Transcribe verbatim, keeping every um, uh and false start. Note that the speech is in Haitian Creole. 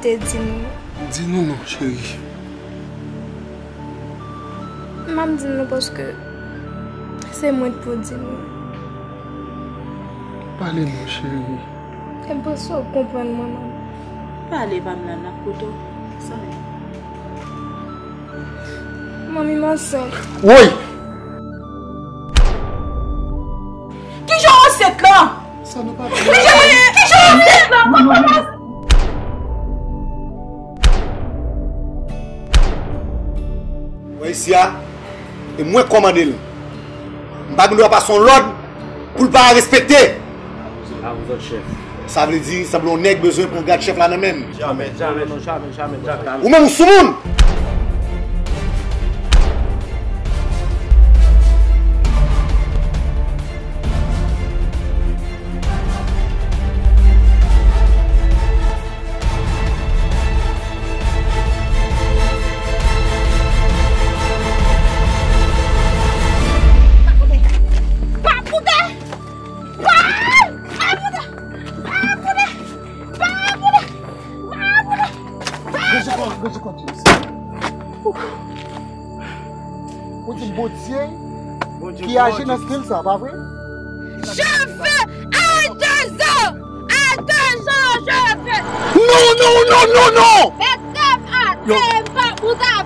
te di nou. Di nou non, cheri. M ap di nou paske se mwen k pou di nou. Pale non, cheri. E m panse w ap konprann mwen, manmi. Pale, Pamela, n ap koute w. Sa w ye? Manmi m ansent. Woy! Kijan w ansent lan? Sa nou pa... Kijan, kijan w ansent lan? Papa m ansent. Wè isi a, e mwen k kòmande l. M pa gen dwa pase yon lòd pou l pa respekte. A vous autres, chef. Sa vle di, sanble yon nèg bezwen pran grad chèf la nan men m. Jamè, jamè, non, jamè, jamè, jamè. Ou menm ou soumoun! Pa koute! Pa koute! Pa koute! Pa koute! Pa koute! Rejekòt, rejekòt, James. Ou di Bondye ki aji nan stil sa, pa vre? Je veux Artezo! Artezo, je veux! Non, non, non, non, non! Mete m atè, m pa pou ta